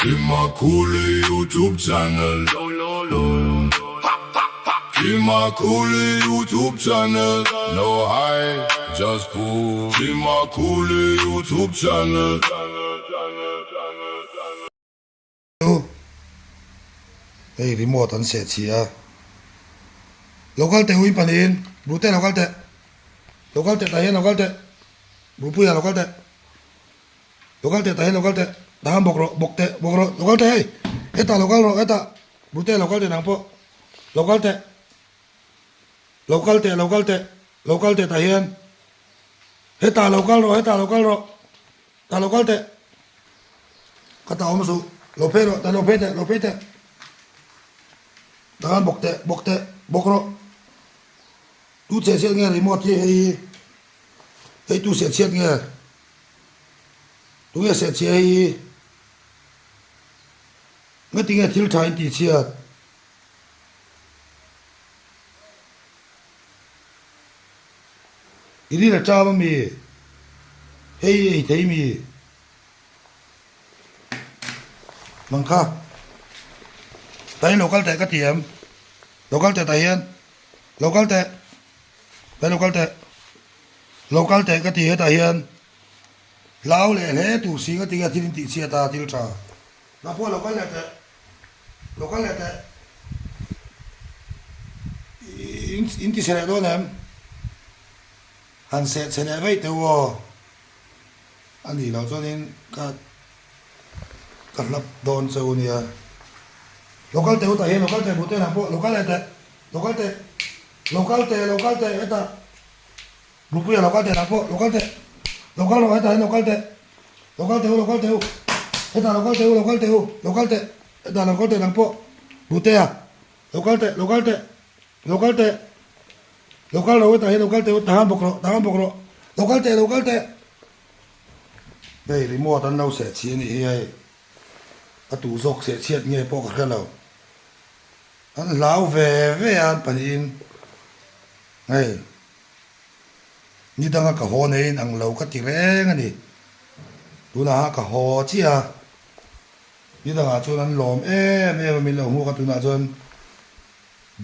Kimakuli YouTube channel Kimakuli YouTube channel No high, just cool Kimakuli YouTube channel Chu hei remote an seh chhi a, lo kal teh ui pahnihin Brute lo kal teh, lo kal teh tah hian lo kal teh, Brupuia lo kal teh. Lo kal teh tah hian lo kal teh tah hian bawk rawh bawk teh bawk rawh lo kal teh hei hetah lo kal rawh hetah Brute lo kal teh nang pawh lo kal teh lo kal teh lo kal teh lo kal teh tah hian hetah lo kal rawh hetah lo kal rawh tah lo kal teh ka ta awm suh lo phei rawh tah lo phei teh lo phei teh tah hian bawk teh bawk teh bawk rawh tu cheh chiah nge remote hi hei hi hei tu seh chhiat nge. Tunge sehchhia hi ngatinge thil tha in tihchhiat? I rin a ṭam a mi? Hei i ei thei mi? Mang kha tah hian lo kal teh ka ti em? Lo kal teh tah hian lo kal teh tah hian lo kal teh lo kal teh ka ti hetah hian. Hlau leh hle tur si nga tinge thil in tih chhiat a thil tha. Nang pawh lo kal leh teh, lo kal leh teh. In in ti chhe leh dawn em? Han seh chhe leh vaih teh u aw. A nih loh chuanin ka ka hlap dawn che u nia. Lo kal teh u tah hian lo kal teh bu teh nang pawh lo kal leh teh, lo kal teh, lo kal teh, lo kal teh hetah. Lupuia lo kal teh lah pawh lo kal teh lo kal rawh hetah hian lo kal teh lo kal teh u lo kal teh u hetah lo kal teh u lo kal teh u lo kal teh hetah lo kal teh nang pawh Lutea lo kal teh lo kal teh lo kal teh lo kal rawh hetah hian lo kal teh u tahan bawk rawh tahan bawk rawh lo kal teh lo kal teh hei remote an lo seh chhi a nih hi hei a tu zawk seh chhiat nge pawh ka hre lo an hlau ve ve a an pahnihin hei. Ni danga ka haw neiin ang lo ka ti reng a ni. Tunah ka haw chiah a, ni dangah chuan an lawm em em a, min lo hmuak a, tunah chuan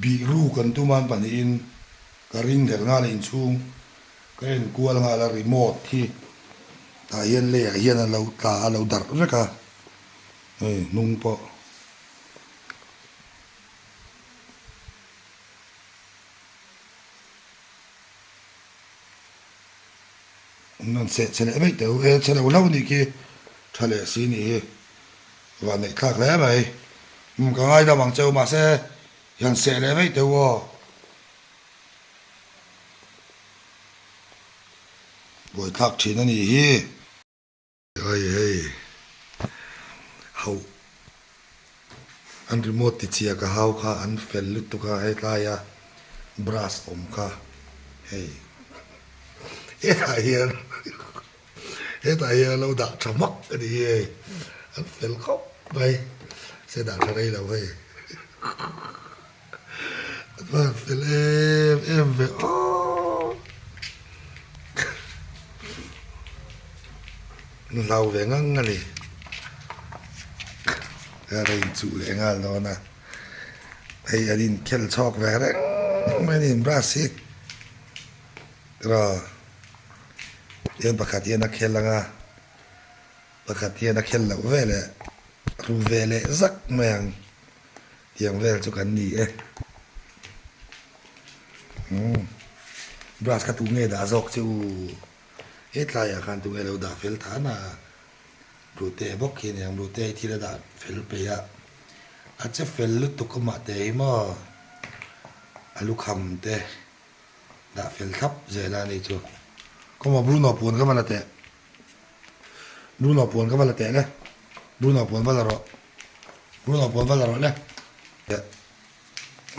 bih ruk an tum a, an pahnihin ka ring der nghal a, inchhung ka en kual nghal a, remote hi tah hian leiah hian a lo tla a, a lo darh vek a, hei hnung pawh. An seh che leh vaih teh u e, che lo hlauh nih khi tha leh si nih hi van neih thlak hle mai. Umm ka ngaidam ang che u mahse hian seh leh vaih teh u aw. Buaithlak thin a nih hi. Hei hei hauh an remote ti chhia ka hau kha an fel lutuk a hetlai a brush awm kha hei hetah hian hetah hian a lo dah tha hmak a ni hi hei an fel khawp mai se dah tha rei lo hei an van fel em em ve aww. An hlau ve ngang a ni. Kar a inchuh leh nghal dawn a. Hei an inkhel chhawk ve reng mai a ni brush hi. Tiraw hian pakhat hian a khel ang a, pakhat hian a khel loh ve leh ru ve leh zak mai ang. Tiang vel chu kan ni e. Umm brush kha tunge dah zawk che u. He tlaiah khan tunge lo dah fel than a, Blute bawk hi a ni ang, Blute hi thil a dah fel peih a, a che fel lutuk a mah te hi maw a lukham te dah fel thlap zel a ni chu. Kawngah Bruno puan ka va la teh, Bruno puan ka va la teh le, Bruno puan va la rawh, Bruno puan va la rawh le.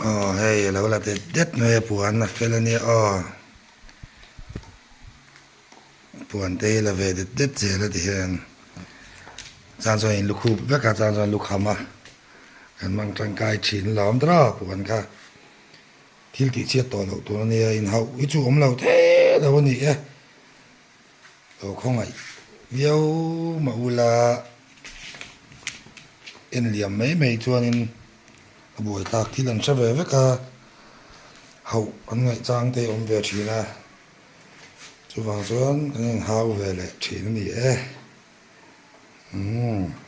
Aw hei a lo la det det mai a puan a fel a nia aw. Puan te hi la ve det det zel a ti hian chang chuan in lukhup vek a chang chuan lukham a kan hmang tangkai thin a lo awm tawh a puan kha thil tih chhiat tawh loh tur a nia inhauh hi chu awm lo thei lo a ni e lo khawngaih viau mah ula. En liam mai mai chuanin a buai thlak thil an hre ve vek a, hauh an ngaih chang te awm ve thin a, chuvang chuan kan inhau ve leh thin a ni e. Umm.